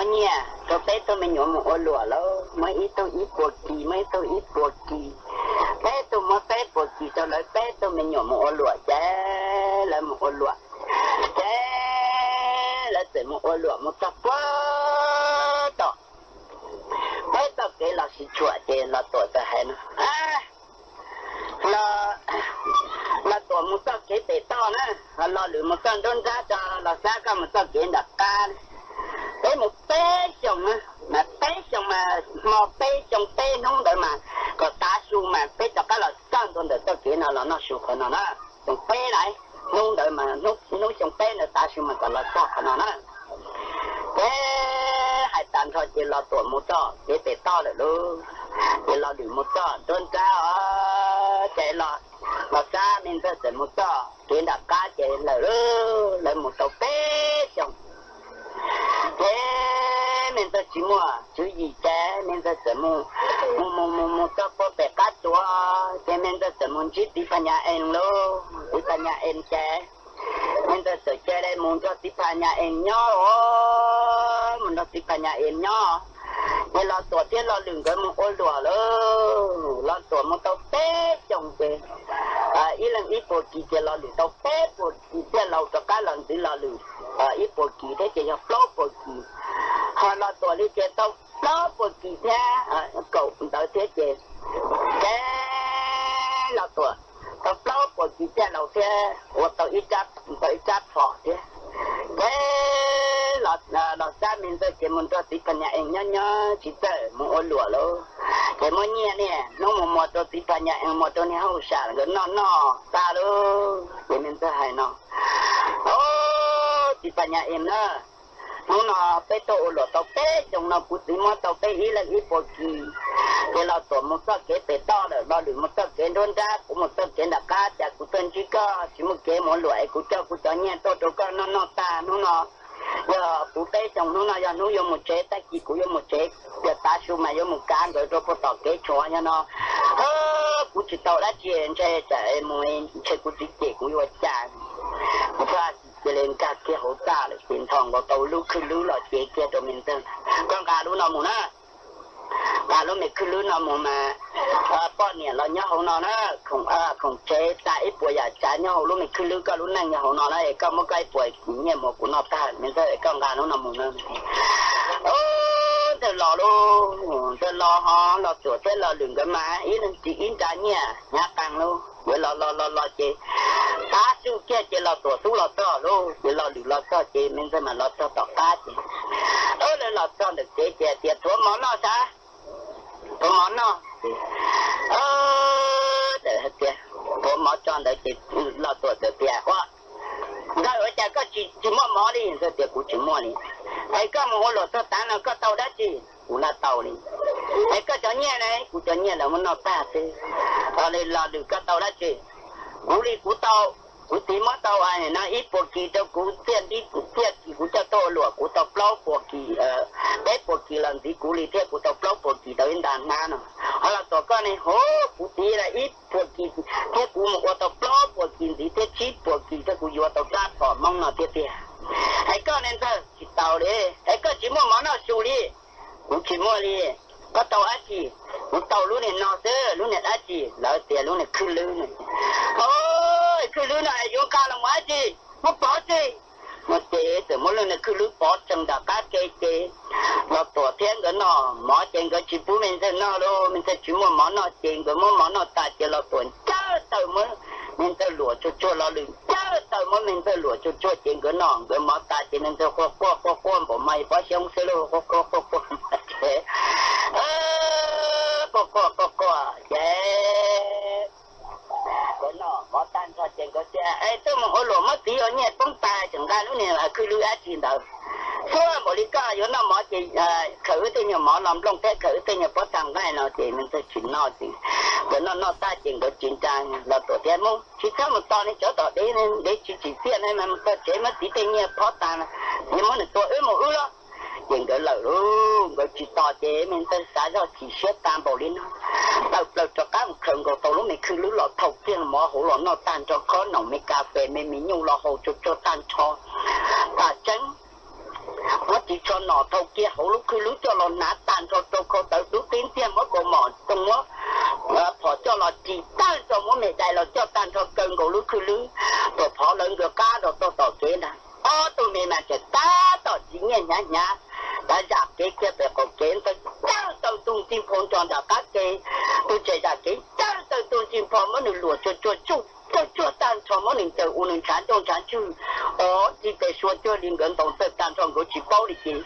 nyiaj rau peb tug me nyuam mus ua luam lauj, muab ib tug ib puas kis, muab ib tug ib puas kis, peb tug muab peb puas kis rau lawv peb tug me nyuam mus ua luam ces lawv mus ua luam, ces lawv txawm mus ua luam mus txog puag tom peb txoj kev los sib tshuam ces Los Tuam txawm hais no, Los Tuam mus txoj kev pem toj na, Los Lwm mus txoj nruab nrab, tso Los Xab koj mus txoj kev nram qab. Peb mus peb xyoos na, mas peb xyoos mas hmo peb xyoo peb hnub ntawd mas kom tav su mas peb rov qab los txog ntua ntawm txoj kev no los noj su qhov no na. Xyoo peb lawm, hnub ntawd mas hnub xyoo peb ntawd tav su mas kom los txog qhov no na. Ces hais tas nrho ces Los Tuam mus txoj kev pem toj lawm lauj, ces Los Lwm mus txoj nruab nrab os, ces Los Xab me ntxawg txawm mus txoj kev nram qab ces lawm lauj, lawv mus tau peb xyoos. Ces me ntxawg tsis muaj tswv yim ces me ntxawg txawm mus, mus mus mus mus txog puag pem qab tsuas ces me ntxawg txawm mus ntsib txiv Phas Nyas Ees lauj, txiv Phas Nyas Ees ces me ntxawg txawm cia li mus nrog txiv Phas Nyas Ees nyob os, mus nrog txiv Phas Nyas Ees nyob. Ces Los Tuam thiab Los Lwm nkawd mus ua luam lauj, Los Tuam mus tau peb xyoos ces ib leeg ib puas kis ces Los Lwm tau peb puas kis thiaj laus rov qab los ntxiv Los Lwm ib puas kis thiab ces yog plaub puas kis. Ho Los Tuam li ces tau plaub puas kis thiab kaum ntawd thiab ces, ces Los Tuam tau plaub puas kis thiaj laus thiab ua tau ib rab, tau ib rab phom thiab. Ces Los Xab me ntxawg ces mus nrog txiv Phas Nyas Ees nyob nyob tsis txawj mus ua luam lauj, ces muab nyiaj niaj hnub mus muas rau txiv Phas Nyas Ees, muas rau niag hauj sam nkawd noj noj tag lauj. Ces me ntxawg hais no, Au, txiv Phas Nyas Ees na, hnub no peb tuaj ua luam tau peb xyoos no kuv txiv muab tau peb ib leeg ib puas kis, ces Los Tuam mus txoj kev pem toj lawm, Los Lwm mus txoj kev nruab nrab, kuv mus txoj kev nram qab, cas kuv tuaj ntsib koj tsis muaj kev mus ua luam es kuv coj kuv cov nyiaj tuaj rau koj noj noj tag hnub no. Yog puv peb xyoos hnub no yog hnub yuav mus tsev, tag kis kuv yuav mus tsev, yog tav su mas yuav mus kav nkawd rau puag tom kev tshuam, yog no kuv tsis tau dab tsi, ntshe tsam mus ntshe kuv txiv cem kuv yuav ua cas. Kuv thiaj cia li nkag kiag hauv txaj lawm ces nthos nkaus tau lub khwj lwb los cev kiag rau me ntxawg, koj nqa lub no mus na, nqa lub me khwj lwb no mus mas poj niam los nyob hauv no na, khoom tsev tas ib puas yam tsav nyob hauv lub me khwj lwb, koj lub neej nyob hauv no na, es koj muab koj ib puas nyiaj mus kuv noj tag, me ntxawg es koj nqa lub no mus na. Ntxawg los lauj, ntxawg los ho Los Tuam thiab Los Lwm nkawd mas ib leeg ris ib nra nyiaj hnyav qees lauj, ces los los los los ces tav su kiag ces Los Tuam xub los txog lauj, ces Los Lwm los txog ces me ntxawg mas los txog tom qab ces, lawv los txog ntawm kev ces tias thuav mov noj sav, thuav mov noj. Txawm hais tias thuav mov tso ntawd ces Los Tuam txawm tias, Ua, nkawd ua cas koj tsis muaj mov li? Ntxawg tias, Kuv tsis muaj li. Es koj mus ua luam txog tav no koj tau dab tsi? Kuv lam tau li. Es koj cov nyiaj ne? Kuv cov nyiaj lawv muab noj tag xwb. Los Lwm, koj tau dab tsi? Kuv li kuv tau, kuv txiv muab tau no ib puas kis rau kuv txiaj nti, txiaj kis kuv coj tuaj ua luam kuv tau plaub puas kis, peb puas kis los ntxiv kuv li thiab kuv tau plaub puas kis tau ib nta hnab no. Ho Los Tuam koj ne? Hov, kuv txiv ib puas kis thiab kuv mus ua tau plaub puas kis ntxiv thiab tsib puas kis thiab kuv yuav tau rab phom Hmoob no thiab tiag. Es koj ne Ntxawg? Tsis tau li. Es koj tsis muaj mov noj su li? Kuv tsis muaj li. Koj tau dab tsi? Kuv tau lub niag no xwb. Lub niag dab tsi? Lawv tias lub niag khwj lwb no. Hov, khwj lwb no es yuav nqa los mus dab tsi? Muab pov tseg. No ces txawm muab lub niag khwj lwb pov tsees nram qab ke ces Los Tuam thiab nkawd noj mov ces nkawd tsis pub me Ntxawg noj lauj. Me Ntxawg tsis muaj mov noj ces nkawd muab mov noj tas ces Los Tuam ncawg taw muab me Ntxawg luam tsuag tsuag, Los Lwm ncawg taw muab me Ntxawg luam tsuag tsuag ces nkawd noj nkawd mov tas ces me Ntxawg quaj quaj quaj quaj npaum mas pob xyoob xwb lauj, quaj quaj quaj quaj ces quaj quaj quaj quaj ces nkawd noj mov tag nrho ces nkawd tias, Es tuaj mus ua luam muab txiv ua nyiaj poob tas tseem nqa lub niag khwj lwb dab tsi ntawd? Suab npaum li koj yuav noj mov ces khaws wb tej nyuag mov los nplooj thiab khaws wb tej nyuag pob tag nqaij no ces me Ntxawg tsis noj ces nkawd noj noj tag ces nkawd tsis nra Los Tuam thiab Hmoob tsis txhob mus tos li cov tom dev, dev tsis tsim txiaj ne mas mus txog tsev muab txiv tej nyiaj pov tas, muab nws tua wb mus wb los. Ces nkawd lawm lauj, nkawd tsis tos ces me Ntxawg xav zoj chim siab tas npaum li no, tawm plaws rov qab mus khaws nkaus tau lub me khwj lwb los thau kiag mov hauv los noj tag nrho, khob noom me kas fes me mis nyuj los haus tsuag tsuag tag nrho. Tas tseeb. muab ris tsho nom thau kiag hauv lub khwj lwb coj los hnav tag nrho rau khau tawv dub tib ntxiag, muab kaus mom txoos muab phom coj los ris tag nrho, muab me dais los coj tag nrho kaw nkaus lub khwj lwb, tuam phov lawv nkawd qab rau txog tom kev ntag. Ob tug me mas tseem tab tom txiv nyiaj hnyav hnyav, tav zam kev kiag pem qaum kev ntawd, cawj taw tug ntxig nphau nrog nram qab ke, tus tseem zam kev cawj taw tug ntxig nphau muab nws luam tsuag tsuag tsuj tsuag tsuag tag nrho, muab nws ncaws ua nws ntshav ncauj ntshav ntswg, ob txij tes sua cuag li nkawd ntaus txawj tag nrho nkawd tsis paub li ces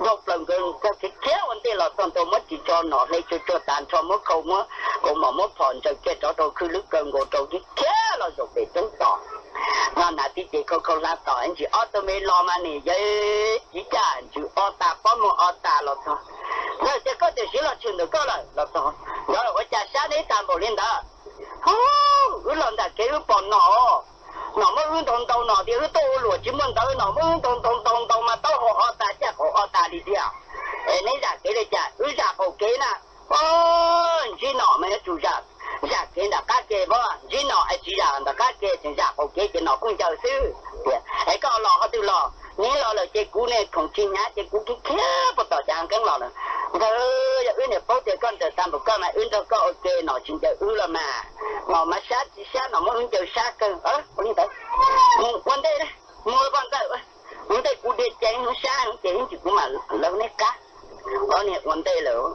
dhau plaws nkawd khiav khiav ua ntej los txog ntua muab ris tsho nom hle tsuag tsuag tag nrho muab khau muab kaus mom muab phom ntsaws kiag rov rau khwj lwb kaw nkaus rau khiav khiav los zaum pem roob tos. No hnav tib ce khau khau hlab tos ntsis ob tug me los mas nim yawg tiv caj ntsws ob tas pob muag ob tas los txog. Ntawd tias koj tseem siv los tshwm ntawm koj lawm los txog. Nkawd ua cas sab neb tag npaum li ntawd? Hu, wb los nram kev wb pom nom, nom muab wb ntaus ntaus nom tias wb tuaj ua luam tsis muaj ntawv, nom muab wb ntaus ntaus ntaus ntaus mas taub hau ob tas caj qaum ob tas li tiag. Es neb zam kev li cas? Wb zam qaum kev na. O, ntsib nom mas yuav tsum zam, zam kev nram qab ke, ntsib nom es tsis zam ntawm qab ke, tseem zam qaum kev ces nom kuj ncaws xwb. Es koj los qhov twg los? Neb los lawm ces kuv ne khoom tsis hnyav ces kuv khiav khiav puag tom cas nkeeb los lawm. Ntawd yog wb niam paub tias koj ncaws tag npaum koj mas wb nrog koj ua ke nom tsis ncaws wb los mas. Nom mas sab tsis sab, nom muab wb ncaws sab kawg. Ua li ntawd, mus ua ntej, mus ua poj ntxawm, ua ntej kuv dhia ceev hnub sab ces ib ntsis kuv mam lawv neb qab. Ob niag ua ntej lawm,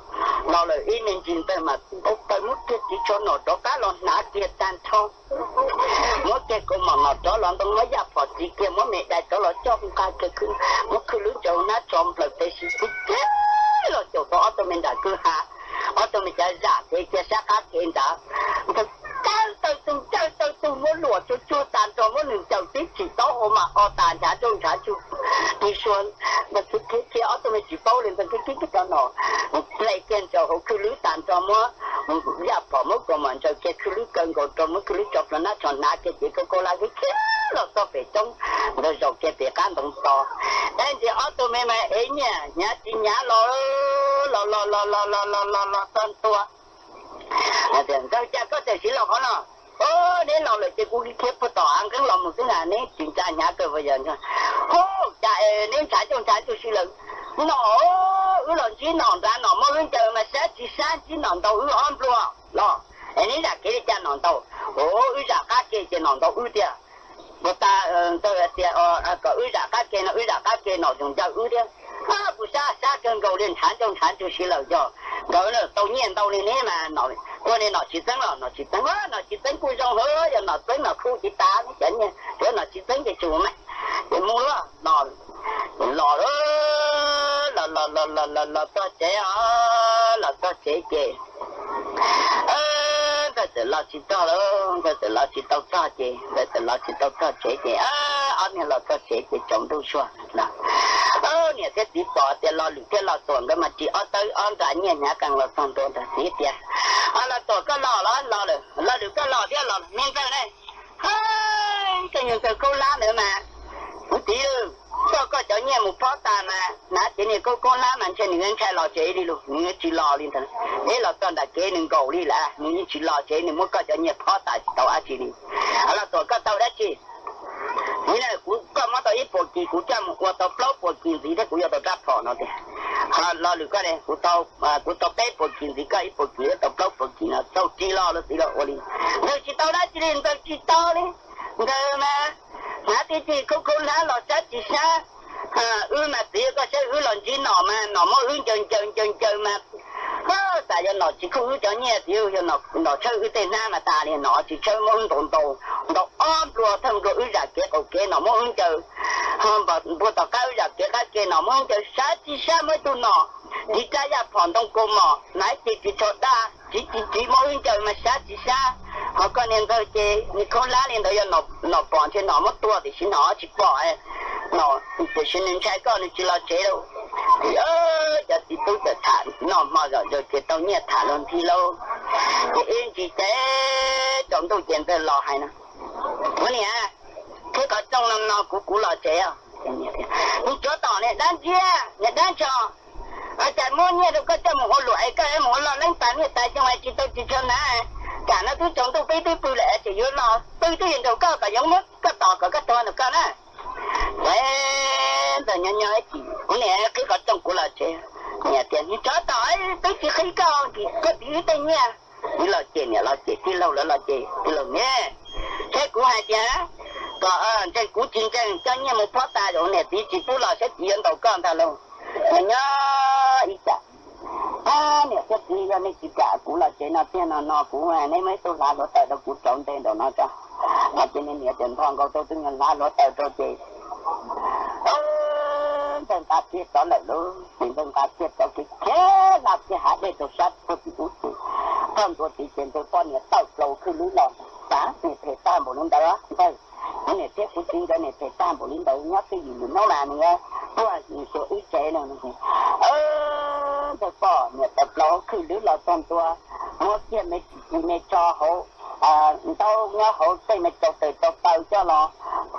los lawm ib me ntsis ntawd mas tau taws muab kiag ris tsho nom rov qab los hnav kiag tag nrho, muab kiag kaus mom nom rov los ntoo, muab yaj phom txiv kiag, muab me dais rov los coj nqa kiag, muab khwj lwb ntsaws hnab tsho nplawm tes si tib kiag los caum tau ob tug me nram kwj ha. Ob tug me cav zam kev kiag sab qab kev nrad, ntawd cawj taw tug cawj taw tug muab luam tsuag tsuag tag nrho muab nws ncaws tib tsim taub hau mas ob tas ntshav nrauj ntshav ntswg, ris sua ntawd khiav khiav ob tug me tsis paub li ntawd khiav khiav rov los, hle kiag ntsaws hauv khwj lwb tag nrho muab yaj phom muab kaus mom ntsaws kiag khwj lwb kaw nkaus rau muab khwj lwb tso plhuav hnab tsho hnav kiag ces kaus kaus hlab khiav khiav los txog pem roob ntawd zaum kiag pem qab ntoo to. Tab sis ob tug me mas ev nyiaj hnyav tsis hnyav los, los los los los los los los los txog ntua. Tias, Nkawd, cas koj tseem siv los qhov no? Neb los lawm ces kuv khiav puag tom av nqeeb los mus xwb na, neb tsis ntsa hnyav kawg puas yog? Hu, cas neb ntshav ntswj ntshav ntswj si lawm. Nom, wb los ntsib nom nrad, nom muab wb ncaws mas sab tsis sab, ntsib nom ntaus wb ob nplua los. Es neb zam kev li cas nom ntaus? Hu, wb zam qab ke ces nom ntaus wb tiag. Puag ta ntawd tias kom wb zam qab ke no, wb zam qab ke nom tseem ncaws wb thiab. Puas sab, sab kawg nkaus li, ntshav ntswj ntshav ntswj si lawm yog. Nkawd tau nyiaj ntau li neb mas, ua li nom tsis txeeb los? Nom tsis txeeb, nom tsis txeeb kuj zoo, yog nom txeeb nom khuj tsis tas neb cov nyiaj, yog nom tsis txeeb ces tsum mas. Ces mus los, los los los los los los txog tsev os, los txog tsev ces Ntxawg txawm los tsis txog lauj, Ntxawg txawm los tsis tau txog ces, Ntxawg txawm los tsis tau txog tsev ces, ob niag los txog tsev ces tsaus ntuj zuag. Niam thiab txiv pom tias Lo Lwm thiab Lo Tuam nkawd mas ris ob tawb ob nra nyiaj hnyav qees los txog ntua ntawd txiv tias, Lo Tuam koj los los? Lo Lwm koj los thiab los? Me Ntxawg ne? Koj yawg Ntxawg Khaub Hlab ntawd mas, kuv txiv, koj, koj cov nyiaj mus phob tas mas hnav cev niag Khaub Khaub Hlab mas ntshe nws ntshai los tsev li lus, nws tsis los li ntawd. Deb los txog nram kev nws nkaum li lawm, nws yeej tsis los tsev, nws muab koj cov nyiaj phob tas tsis tau dab tsi li. Lo Tuam koj tau dab tsi? Kuv, koj muab tau ib puas kis, kuv coj mus ua tau plaub puas kis ntxiv thiab kuv yuav tau rab phom no tiag. Lo Lwm koj, kuv tau peb puas kis ntxiv, koj ib puas kis, tau plaub puas kis no txaus tsis los lawm txiv los ua li. Ntxawg tsis tau dab tsi li, Ntxawg tsis tau li. Ntxawg mas hnav tib txij Khaub Khaub Hlab los sab tsis sab. Wb mas txiv, koj saib wb los ntsib nom mas nom muab wb ncaws ncaws ncaws ncaws mas, xav yog nom tsis khuj wb cov nyiaj tiag, yog nom tshawb wb tej hnab mas tas li, nom tsis tshawb, muab wb ntaus ntaus ntaus ob nplua thawj nplua wb zam kev qaum kev nom muab wb ncaws, ho npuag tom qab wb zam kev qab ke nom muab wb ncaws sab tsis sab, muab ib tug nom tiv rab yaj phom ntoo kaus mom hnav ib ce ris tsho daj tsiv tsiv tsiv muab wb ncaws mas sab tsis sab. Ho koj niag Ntxawg ces niag Khaub Hlab li ntawd yog nom pom ntshe nom muab tua tiam sis nom tsis pom, nom tiam sis nws ntshai koj nws tsis los tsev lauj. Cov txiv tub txawm tham noj hmo zom zaws ces tau nyiaj tham luag ntxhi lauj. Ces ib ntsis ces tsaus ntuj ces Ntxawg los hais no, Ua niam, thiab kom rooj no no kuv kuv los tsev os. Nws tsuav tom niag dab ntsia, niag dab ntsho, cas muab nyiaj rau koj coj mus ua luam es koj mus ua loj leeb tas niag tas xyoo es tsis tau ris tsho hnav, kam no twb tsaus ntuj peb twb pw lawm es tseem yuav los pw twb yuav nraum koj kom yuav muab koj tom kom koj tuag nraum koj na. Ntxawg nyob nyob ib chim, kuv niam qhib qhov rooj kuv los tsev. Niam tias, Niag tsov tom, twb tsis qhib koj, koj tiv wb tej nyiaj. Wb los cem niam los cem tij laug, lawv los cem tij laug ne. Thiab kuv hais tias kom ntseeg kuv tsis ntseeg, coj nyiaj mus phob tas, niam txiv tsis pub los saib txiv yuav ntaus koj ntag lauj. Nyob ib tsam, Niam thiab txiv, yog nej tsis kam kuv los tsev no tiag no no kuv, neb muab ib tug hlav hluav taws rau kuv rauv nte nraum no tso. Ces niam tias, Nrho nkaus rau tus hlav hluav taws rau ces Ntxawg nqa kiag tsov lawm lauj. Ces Ntxawg nqa kiag tsov kev khiav hla kiag hav dej rau sab txog tim ub ces, txog ntua tid ces Ntxawg poj niam tawm plaws khwj lwb los. Xav niam phem tag npaum li ntawd, Ntxawg, kuv niam thiab kuv txiv nkawd niam phem tag npaum li ntawd, nyob twj ywm lwm hnub mas nws yuav tuag xyuas wb tsev no. Ntxawg poj niam tawm plaws hauv khwj lwb los txog ntua, muab kiag me ris me tsho hauv, ntaub nyob hauv tej me rau tes rau taw coj los,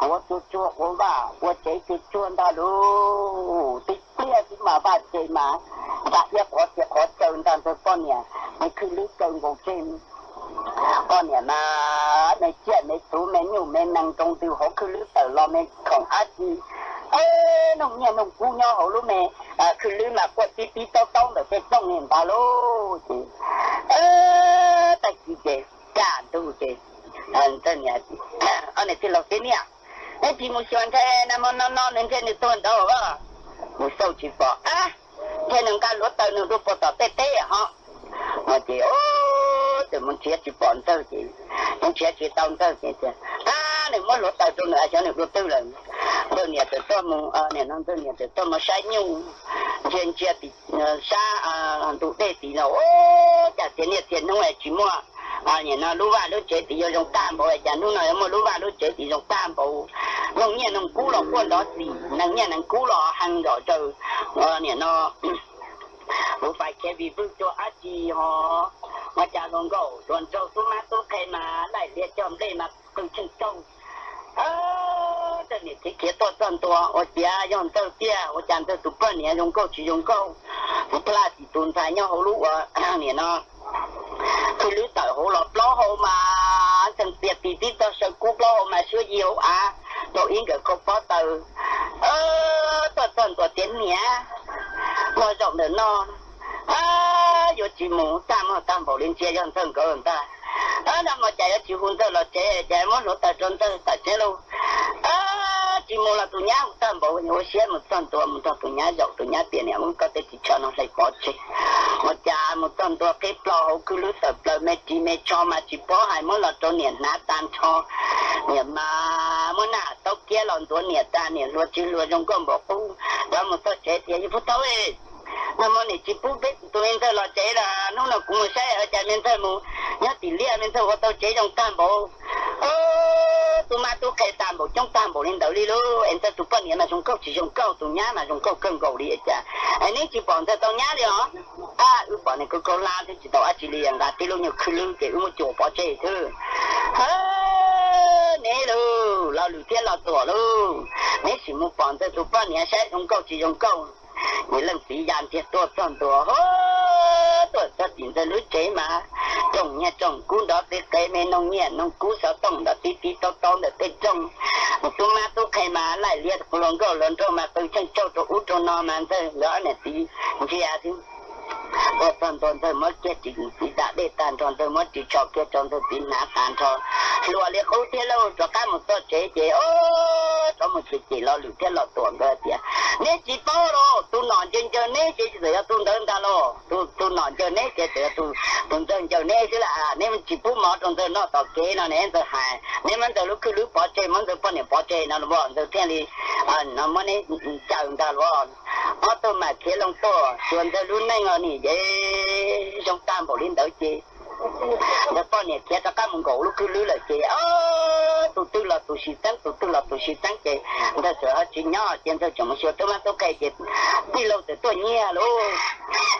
ua tsuag tsuag ua vaj ua tsev tsuag tsuag ntag lauj. Tib pliag xwb mas vaj tsev mas nqa iab qhuav txia qhuav caw ntag. Ntxawg poj niam, nws khwj lwb kaw nkaus tseg, poj niam mas me ciaj me txhuv me nyuj me nees nroo ntws hauv khwj lwb tawm los, me khoom dab tsi, noog nyiaj noog kub nyob hauv lub me khwj lwb mas quaj tib tib taub taub ntawm tej rooj li ntag lauj. Ces tag kis ces kaj ntug ces, Ntxawg niam, Ob niam tij laug tib niam, neb ris mus xyuas nthe, nag hmo no no nws ntshe nws tuag nraud. Mus xauj tsis pom, ntshe nws nqa hluav taws nws dua puag tom tej teb ho. No ces, o, txawm mus nrhiav tsis pom Ntxawg ces, mus nrhiav tsis tau Ntxawg ces tias, Ab, nws muab hluav taws rau nws, xyov nws dua twg lawm. Ntxawg niam txawm tuaj mus, nim no Ntxawg niam txawm tuaj mus saib nyuj, ntsia ntsia tim sab ntug dej tid no, o, cas txhia niaj txhia hnub es tsis muaj, nim no lub vaj lub tsev tid yuav zoo tag npaum, cas hnub no yuav muaj lub vaj lub tsev tid zoo tag npaum. Noog nyiaj noog kub los quaj nrov xis, nees nyiaj nees kub los heev nrom zaws, nim no kuv fais khiav vim vwj tuag dab tsi ho, ua cas hluas nkauj hluas nraug tub mab tub qhe mas laij lias cog nplej mas qw tsheej tsaug. Ntxawg niam khiav khiav tuaj txog ntua, ua ciav yog Ntxawg tiag, ua cas Ntxawg tus poj niam zoo nkauj tsis zoo nkauj, tus plag tim tus ntxhais nyob hauv lub ua, nim no khwj lwb tawm hauv los plaub hau mas ntxees tias tis tib txog saw kub, plaub hau mas suab yi hauv av rau ib nkawm khau pob taws. Tuaj txog ntua tias, Niam, muaj zaum ntawm no, yuav tsis mus tag, muaj tag npaum li ntsia yog Ntxawg nkawd ntag. Nag hmo cas yuav tsis hu Ntxawg los tsev, cas muab hluav taws rau Ntxawg tawm tsev lauj. Tsis mus los tus nyab hu tag npaum, ua siab mus txog ntua, mus nrog tus nyab zaum, tus nyab tias, Niam, muab koj tej ris tsho no hlais pov tseg. Ua cas mus txog ntua qhib plho hauv khwj lwb tawm plaws, me ris me tsho mas tsis paub hais, muab los rau niam hnav tag nrho. Niam mas muab naj taub kiab los ntxuav niam tag, niam hluas tsis hluas zoo nkauj npaum qub. Rov mus txog tsev tias, Yawg Pub Thaub, nag hmo niam tsis pub peb tus me Ntxawg los tsev lawm, hnub no kuv mus saib cas me Ntxawg mus nyob tim liaj, me Ntxawg ua tau tsev zoo tag npaum, tub mab tub qhe tag npaum, coob tag npaum li ntawd li lauj. Es Ntxawg tus poj niam mas zoo nkauj tsis zoo nkauj, tus nyab mas zoo nkauj kawg nkaus li cas es neb tsis pom Ntxawg tau nyab li os? Ab, wb pom nws kaub kaub hlab xwb tsis tau dab tsi li, nqa tib lub nyuag khwj lwb ces wb muab cuam pov tseg xwb. Neb lauj, Lo Lwm thiab Lo Tuam lauj, neb sim mus pom Ntxawg tus poj niam saib zoo nkauj tsis zoo nkauj. Ces leej txiv ya ntiag tuaj txog ntua, tuaj txog tim Ntxawg lub tsev mas rooj nyiaj rooj kub nrov txiv qev, me noog nyiaj noog kub xov tooj nrov tib tib taub taub ntawm tej rooj. Tub mab tub qhe mas laij lias, hluas nkauj hluas nraug mas qw tsheej tsaug rau ub rau no mas Ntxawg nkawd ob niam txiv ntsia xwb. Tuaj txog ntua Ntxawg muab kiag ris txiv da dej tag nrho, Ntxawg muab ris tsho kiag rau Ntxawg txiv hnav tag nrho, hluas li qub thiab lauj. Rov qab mus txog tsev ces, o, rov mus cem cem Lo Lwm thiab Lo Tuam nkawd tias, Neb tsis paub los, tus nom ncaws ncaws neb ces txawm yog tus ntawd ntag los, tus nom ncaws neb ces txawm yog tus Ntxawg ncaws neb xwb las. Neb tsis pub mov rau Ntxawg noj tom kev no ne, Ntxawg hais, neb muab Ntxawg lub khwj lwb pov tseg, muab Ntxawg poj niam pov tseg no los, Ntxawg thiaj li no muab neb ncaws ntag los. Ob tug mam khiav loo tuaj xyuas Ntxawg lub neej os, nim ces zoo tag npaum li ntawd ces Ntxawg poj niam khiav rov qab mus nkaum lub khwj lwb lawm ces, o, tus twg los tus sib txeeb, tus twg los tus sib txeeb ces Ntxawg txawm ho tsis nyob ces Ntxawg tseem mus xyuas tub mab tub qhe ces tij laug txawm tuaj nyiag lauj.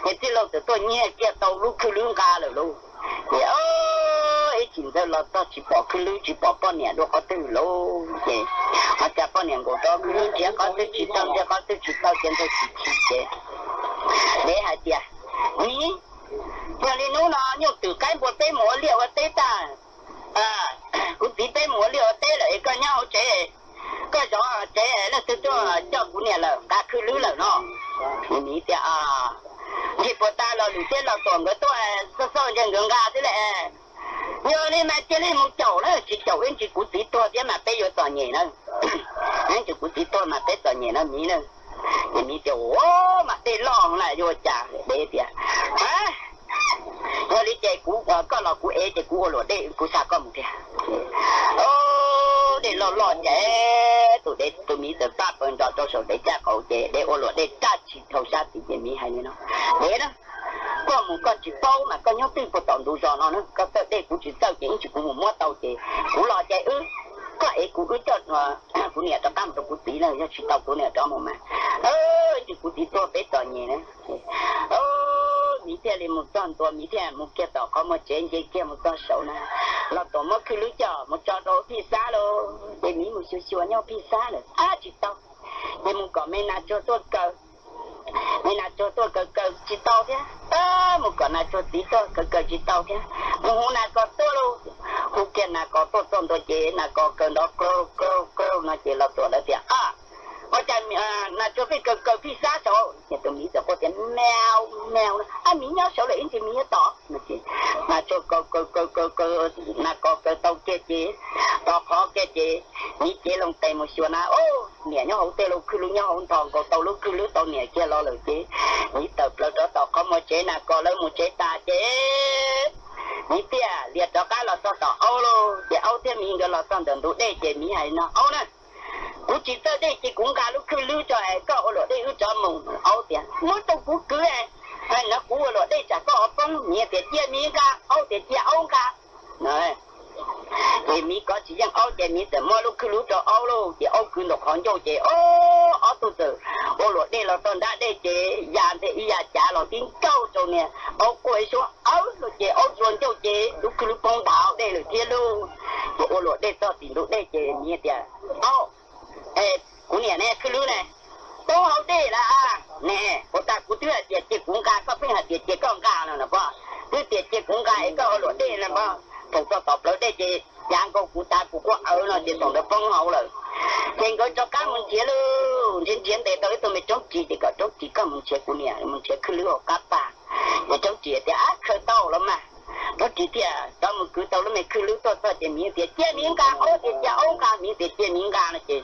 Ces tij laug txawm tuaj nyiag kiag tau lub khwj lwb nqa lawm lauj. Ces, o, ib tsam Ntxawg los txog tsis pom khwj lwb tsis pom poj niam dua qhov twg lauj. Ces ho cas poj niam nkaum rau khwj lwb nrhiav qhov twg tsis tau, nrhiav qhov twg tsis tau ces Ntxawg tsis chim ces, dev hais tias, Nim, yog li hnub no nyuj twm qaib npua peb mus ua liaj ua teb tag, kuv txiv peb mus ua liaj ua teb lawm es koj nyob hauv tsev, Koj zov tsev, leej twg tuaj coj kuv niam lawm, nqa khwj lwb lawm no. Miv tias, Ntshe puas tas los lwm tiab los tuam nkawd tuaj xauj xauj ntshe nkawd nqa xwb las. Yog li mas cia li mus caum na, tsis caum ib ntsis kuv txiv tuag thiab mas peb yuav txom nyem na. Ib ntsis kuv txiv tuag mas peb txom nyem na miv na. Ces miv tias, Ua, mas dej loj lawm yuav ua cas? Dev tias, Yog li ces kuv, koj los kuv ev ces kuv ua luam dej kuv xa koj mus thiab. Dej loj loj ces tus dev, tus miv txawm pab paws nrov rau saum dev caj qaum ces dev ua luam dej raj tshis dhau sab tid ces miv hais li no, Dev na, koj mus koj tsis paub mas koj nyob twj puag tom ntug zos no na, koj txawj dej kuv tsis txawj ces ib ntsis kuv mus muab tau ces kuv los ces wb, koj ev kuv wb coj kuv niam rov qab mus rau kuv txiv na, yog tsis tau kuv niam rov mus mas ib ntsis kuv txiv tuag peb txom nyem na. Miv thiaj li mus txog ntua, miv thiaj mus kiag tom qhov muag tsev nce kiag mus txog saud na, los tuam muab khwj lwb coj mus tso rau phij xab lauj. Ces miv mus xyuas xyuas nyob phij xab lawm ab tsis tau. Ces mus kom me nas tsuag tuaj kaw, me nas tsuag tuaj kaw kaw tsis tau thiab. Mus kom nas tsuag txiv tuaj kaw kaw tsis tau thiab. Mus hu nas kos tuaj lauj, hu kiag nas kos tuaj txog ntua ces nas kos kaw nrov kaw kaw kaw no ces los tuam lawv tias, Ua cas nas tsuag pheej kaw kaw phij xab saud? Ces tus miv txawm quaj tias, Meow, meow, ab miv nyob saud lawm ib ntsis miv yuav tom. Nas tsuag kaw kaw kaw kaw kaw, nas kos kaw tau kiag ces, tom qhov kiag ces miv cev loo tes mus xyuas na, niam nyob hauv tej lub khwj lwb nyob hauv nthos nkaus tau lub khwj lwb tau niam kiag los lawm ces miv tawm plaws rov tom qhov muag tsev nas kos lawv mus tsev tas ces miv thiaj lias rov qab los txog tom aub lauj. Ces aub thiab miv nkawd los txog ntawm ntug dej ces miv hais no, Aub na, kuv tsis txawj dej ces kuv nqa lub khwj lwb tso es koj ua luam dej wb rov mus. Aub tias, Muab rau kuv kwv, no kuv ua luam dej tsam koj ua poob. Miv tias, Cia miv nqa. Aub tias, Cia aub nqa. Ces miv kov tsis yeej aub ces miv txawm muab lub khwj lwb rau aub lauj. Ces aub kwv ntaus qhov ncauj ces ob tug txawm ua luam dej los txog nrab dej ces ya nthe ib ya cav los tib nkaug rau niag aub quaj ib suab awb lauj. Ces aub tsuas ncauj ces lub khwj lwb poob nthav dej lawm thiab lauj. Ces ua luam dej txog tim ntug dej ces miv tias, Aub, kuv niam ne khwj lwb ne poob hauv dej lawm ne. Puas tas kuv twb hais tias cia kuv nqa koj pheej hais tias cia koj nqa no na pog. Twb tias cia kuv nqa es koj ua luam dej na pog. Thaum txog tom plawv dej ces cav nkaus kuv tas kuv quaj awb no ces thaum ntawd poob hauv lawm. Ces nkawd rov qab mus nrhiav lauj, nrhiav nrhiav ntes tau ib tug me roob ris ces kom roob ris koj mus nrhiav kuv niam, mus nrhiav khwj lwb hauv qab tag. Ces roob ris tias, Ab, khaws tau los mas. Roob ris thiaj rov mus kwv tau lub me khwj lwb tuaj txog ces miv tias, Cia miv nqa. Aub tias, Cia aub nqa. Miv tias, Cia miv nqa no ces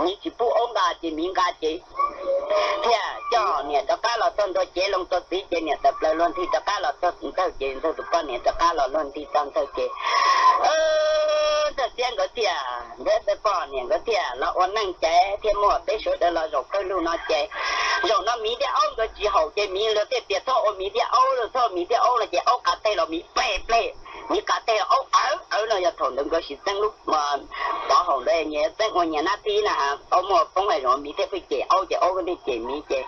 miv tsis pub aub nqa ces miv nqa ces thiaj coj niam rov qab los txog ntua cev loo rau txiv ces niam tawm plaws luag nthi rov qab los txog ntxawg ces ntxawg tus poj niam rov qab los luag nthi txog ntxawg ces ntxawg xiab nkawd thiaj, ntxawg poj niam nkawd thiaj los ua neej ces thiaj muaj peb sawv daws los zaum kawg lug no ces zaum no miv thiab aub nkawd tsis haum ces miv luag thiaj tias txhob ua miv thiab aub, txhob ua miv thiab aub no ces aub qav teg los miv pleg pleg, miv qav teg los aub awv awv no yog thaum ntawd nkawd sim txeeb lub pov haum ntawd nyias txeeb ua nyias nab tib na, aub muaj poob hais zoo miv thiab pheej cem aub ces aub thiaj cem miv ces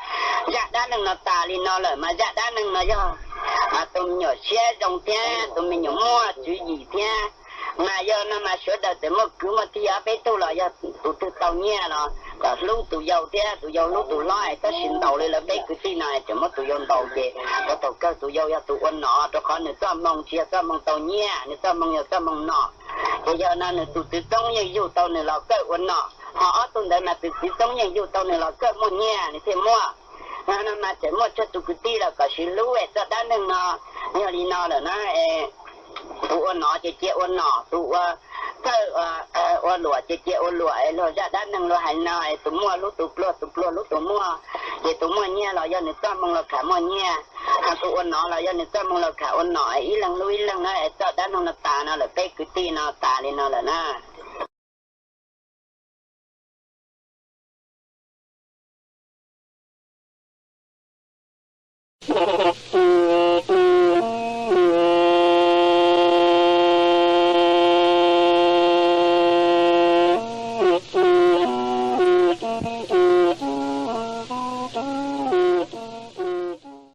zaj dab neeg no tas li no lawm mas zaj dab neeg no yog tus me nyuam siab zoo thiab tus me nyuam muaj tswv yim thiab mas yog no mas sawv daws txawm muaj kwv muaj tij ob peb tug los yog tus twg tau nyiaj los kom hlub tus yau thiab tus yau hlub tus hlob es tab sis ntaus li lawv peb kwv tij no tseem muab tus yau ntaus ces rau thaum kawg tus yau yog tus ua nom rau qhov nws txoj hmoo tsis yog txoj hmoo tau nyiaj, nws txoj hmoo yog txoj hmoo nom. Ces yog no nws tus txwv txoob yeej yug tau nws los kawg ua nom, ho ob tug ntawd mas tus txwv txoob yeej yug tau nws los kawg muaj nyiaj nws thiaj muaj. No mas tseem muaj tsawg tus kwv tij los kom sib hlub es txoj dab neeg no yog li no lawm na. Tus ua nom ces cia ua nom, tus ua txawj ua luam ces cia ua luam es luag zaj dab neeg luag hais no es tus muaj hlub tus pluag, tus pluag hlub tus muaj. Ces tus muaj nyiaj los yog nws txoj hmoo los khav muaj nyiaj, ho tus ua nom los yog nws txoj hmoo los khav ua nom, ib leeg hlub ib leeg na es txoj dab neeg no tas no lawm, peb kwv tij no tas li no lawm na.